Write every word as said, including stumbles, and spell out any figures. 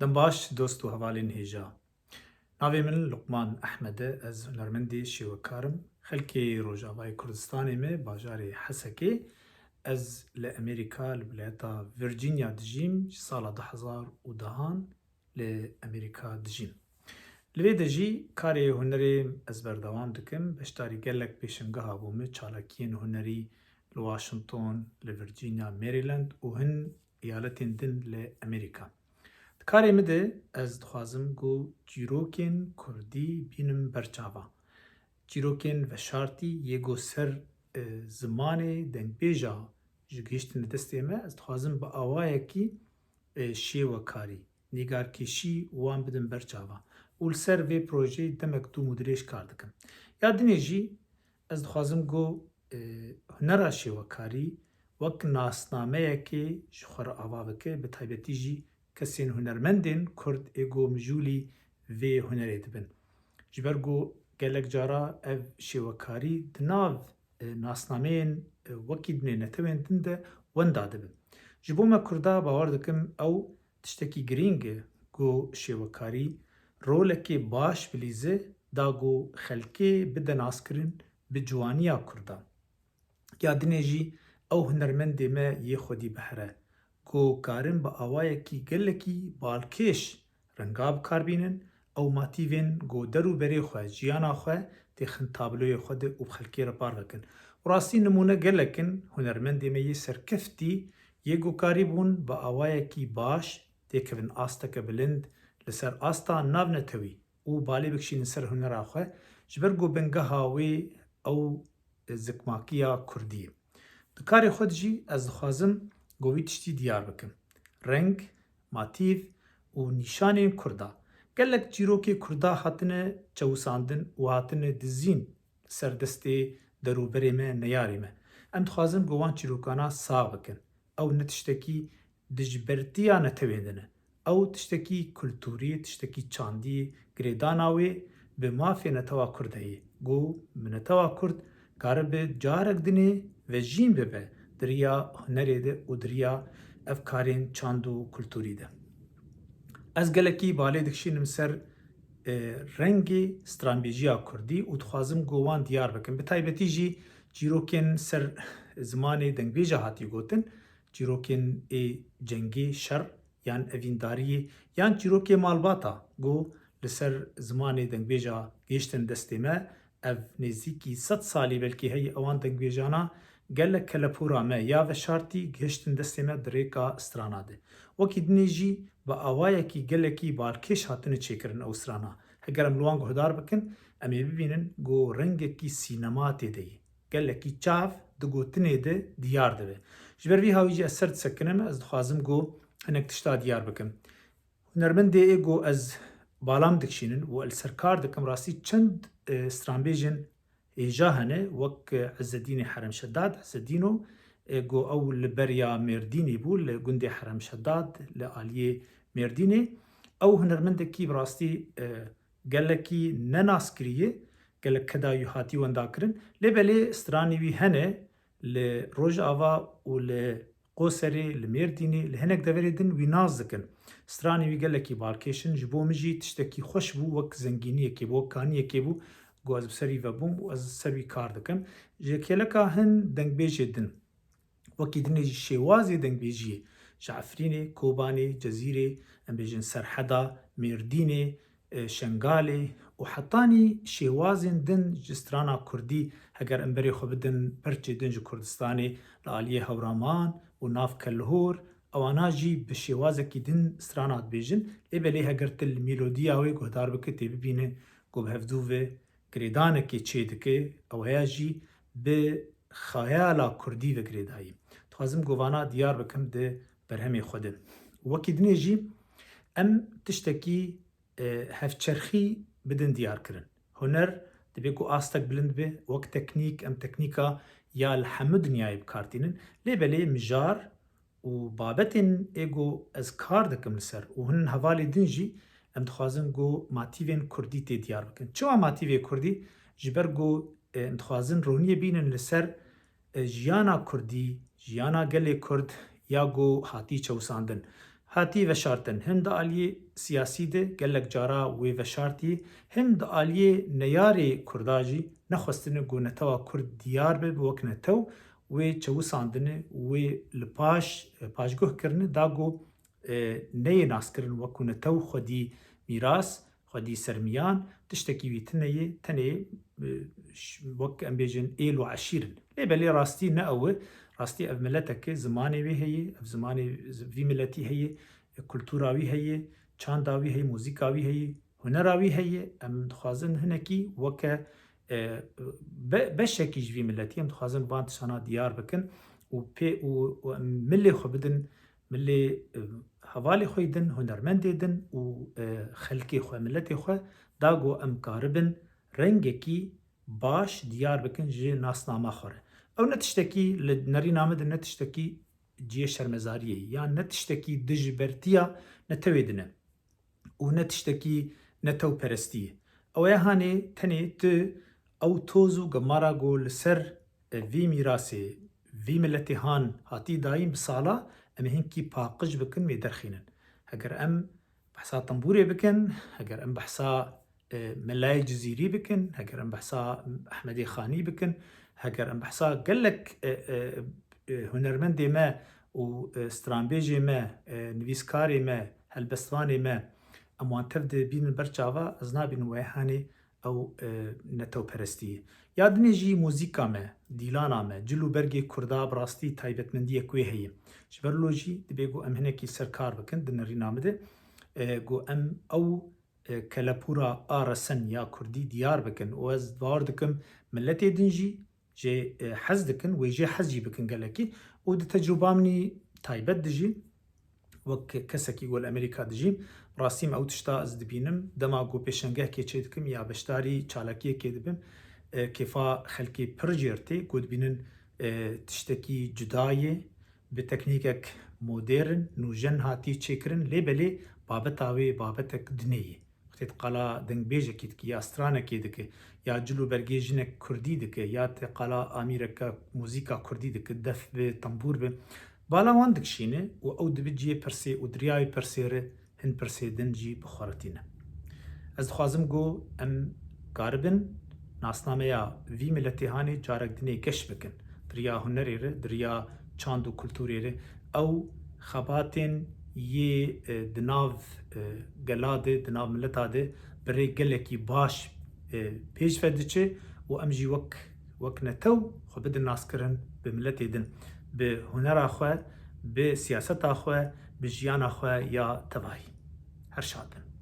Dem baş dost û hevalên hêja. Navê min Luqman Ehmed e, ez hunermendê şêwekar im. Xelkê Rojavayê Kurdistanê me, bajarê Hesekê. Ez li Amerîka, li wileta Virginia dijîm, ji sala du hezar û dehan li Amerîka dijîm. Li vê de jî karê hunerê ez berdewam dikim. Beşdarî gelek pêşangeha bûme, çalakiyên hunerî li Washington, li Virginia, Maryland û hin eyaletên din li Amerîka. Di karê min de ez dixwazim ku çîrokên kurdî bînim ber çavan. Çîrokên veşartî yê ku ser, e, zimanê dengbêja ji gihiştine destê me, ez dixwazim bi awayekî, e, şêwekarî, nîgarkêşî wan bidim ber çavan. Û li ser vê projeyê demek dûm û dirêj kar dikim. Ya dinê jî ez dixwazim ku, e, hunera şêwekarî wek nasnameyekê ji xwe re ava bike, bi taybetî jî kesên hunermendên kurd ê ku mijûlî vê hunerê dibin. Ji ber ku gelek cara ev şêwekarî di nav, e, nasnameyên, e, wekî dinê netewên din de wenda dibe. Ji bo me kurda bawer dikim ew tiştekî girîng e ku şêwekarî rolekê baş bilîze da ku xelkê bide naskirin bi ciwaniya kurdan. Ya dinê jî ew hunermendê me yê xwedî bihere ku karin bi awayekî gelekî balkêş renga bi kar bînin, ew matîvên ku der û berê xwe, jiyana xwe têxin tabloyê xwe de û bi xelkê re parve kin. Û rastî nimûne gelek in, hunermendê me yê serkeftî yê ku karîbûn bi awayekî baş têkevin asteke bilind li ser asta navnetewî û balê bikişînin ser hunera xwe, ji ber ku bingeha wê ew zikmakiya kurdî ye. Di karê xwe de jî ez dixwazim ku wî tiştî diyar bikim. Reng, matîf û nîşanên kurda. Gelek çîrokê kurda hatine çewisandin û hatine dizîn ser destê derûberê me, neyarê me. Em dixwazin ku wan çîrokana sax bikin. Ew ne tiştekî dijbertiya netewên din e. Ew tiştekî kulturî, tiştekî çandî, girêdana wê bi mafê netewa Kurd heye. Ku bi netewa Kurd karibe carek dinê vejîn bibe di riya hunerê de û di riya ev karên çand û kulturî de. Ez gelekî balê dikişînim ser, e, rengê stranbêjiya Kurdî û dixwazim ku wan diyar bikim. Bi taybetî jî çîrokên ser zimanê dengbêja hatî gotin, çîrokên ê cengê, şer, yan evîndariyê, yan çîrokê malbata ku li ser zimanê dengbêja gihiştin destê me, ev nêzîkî sed salî belkî heye ewan dengbêjana gelek kelepûra me ya veşartî gihiştin destê me di rêka strana de. Wekî dinê jî bi awayekî gelekî balkêş hatine çêkirin ew strana. Heger em li wan guhdar bikin, em ê bibînin ku rengekî sînema tê de ye. Gelekî çav di gotinê de diyar dibe. Ji ber vî hawî jî ez ser disekinim, ez dixwazim ku hinek tişta diyar bikim. Hunermendê ê ku ez balam dikişînin û li ser kar dikim, rastî çend, e, stranbêjên hêja hene, wek, e, Ezzedînê Herem Şedad, Ezzedîno, e, ku ew li beriya Mêrdînê bû, li gundê Herem Şedad, li aliyê Mêrdînê. Ew hunermendekî bi rastî, e, gelekî nenaskirî ye, gelek keda wî hatî wendakirin. Lê belê stranê wî hene li Rojava û li Qoserê, li Mêrdînê, li hinek deverê din wî nas dikin. Stranê wî gelekî balkêş in, ji bo min jî tiştekî xweş bû, wek zengîniyekê bû, wek kaniyekê bû, ku ez bi ser wî ve bûm û ez ser wî kar dikim. Ji kêleka hin dengbêjê din, wekî dinê jî şêwazê dengbêjiyê, ji Efrînê, Kobanê, Cezîrê, em bêjin Serheda, Mêrdînê, e, Şengalê û hetanî şêwazên din ji strana kurdî, heger em berê xwe bidin perçê din ji Kurdistanê, li aliyê Hewraman û nav Kelhor, ewana jî bi şêwazekî din strana dibêjin. Lê belê heger tu li mîlodiya wê guhdar bike, tê bibîne ku bi hevdû ve girêdanekê çêdike, ew heya jî bi xeyala kurdî ve girêdayî. Dixwazim ku vana diyar bikim di berhemê xwe de. Wekî dinê jî em tiştekî, e, hevçerxî bidin diyar kirin. Huner dibe ku astek bilind be, wek teknîk, em teknîka ya li hemû dinyayê bi kar tînin. Lê belê mijar û babetên ê ku ez kar dikim li ser û hin hevalê din jî em dixwazin ku matîvên kurdî tê diyar bikin. Çima matîvê kurdî? Ji ber ku, e, em dixwazin roniyê bînin li ser, e, jiyana kurdî, jiyana gelê kurd ya ku hatî çewisandin. Hatî veşartin. Him di aliyê siyasî de gelek cara wê veşartî, him di aliyê neyarê Kurda jî nexwestine ku netewa Kurd diyar be, bi wek netew wê çewisandine, wê li paş, e, paşguh kirine, da ku, e, neyê naskirin wek ku netew xwedî mîras, xwedî sermiyan, tiştekî wî tune ye, tenê, e, ş-, wek em bêjin êl û eşîr in. Lê belê rastî ne ew e. Rastî ev miletek e, zimanê wê heye, ev zimanê vî miletî heye, e, kultura wî heye, çanda wî heye, muzîka wî heye, hunera wî heye. Em dixwazin hinekî weke, e, be-, beşekî ji vî miletî, em dixwazin van tiştana diyar bikin û pê û, û em milê xwe bidin, milê, e, hevalê xwe din, hunermendê din û, e, xelkê xwe, miletê xwe, da ku em karibin rengekî baş diyar bikin ji nasnama xwe re. Ew ne tiştekî li nerîna min de ne tiştekî cihê şermezariyê ye, yan ne tiştekî dijbertiya netewê din e û ne tiştekî netewperestî ye. Ew ê hanê tenê tu ew toz û gemara ku li ser, e, vî mîrasê, vî miletê han hatî dayîn bi sala, em ê hinkî paqij bikin, wê derxînin. Heger em behsa tembûrê bikin, heger em behsa, e, Melayê Cizîrî bikin, heger em behsa Ehmedê Xanî bikin, heger em behsa gelek, e, e, e, hunermendê me û, e, stranbêjê me, e, nivîskarê me, helbestvanê me, em wan tev de bînin ber çava, ez nabînim wê hanê ew, e, netewperestî ye. Ya dinê jî muzîka me, dîlana me, cil û bergê Kurda bi rastî taybetmendiyek wê heye. Ji ber lo jî dibê ku em hinekî ser kar bikin di nerîna min de, e, ku em ew, e, kelepûra a resen ya Kurdî diyar bikin û ez bawer dikim miletê din jî jê, e, hez dikin, wê jê hez jî bikin gelekî û di tecrûba min î taybet de jî wek kesekî ku li Amerîka dijîm, rastî min ew tişta ez dibînim, dema ku pêşengehkê çêdikim ya beşdarî çalakiyekê dibim, e, kêfa xelkê pir jêr tê, ku dibînin, e, tiştekî cuda ye, bi teknîkek modern, nûjen hatî çêkirin, lê belê babeta wê babetek dinê ye. Wextê tu qala dengbêjekî dike, ya stranekê dike, ya cil û bergê jinek kurdî dike, ya te qala amîreke muzîka kurdî dike, def bi, tembûr bi, bala wan dikişîne û ew dibe cihê pirsê û di riya wê pirsê re hin pirsê din jî bi xwe re tîne. Ez dixwazim ku em karibin nasnameya vî miletê hanê carek dinê geş bikin. Di riya hunerê re, di riya çand û kulturê re, ew xebatên yê, e, di nav, e, gela de, di nav mileta de bi rê gelekî baş, e, pêş ve diçe û em jî wek, wek netew xwe bidin naskirin bi miletê din, bi hunera xwe, bi siyaseta xwe, bi jiyana xwe ya tevahî. Her şad bin.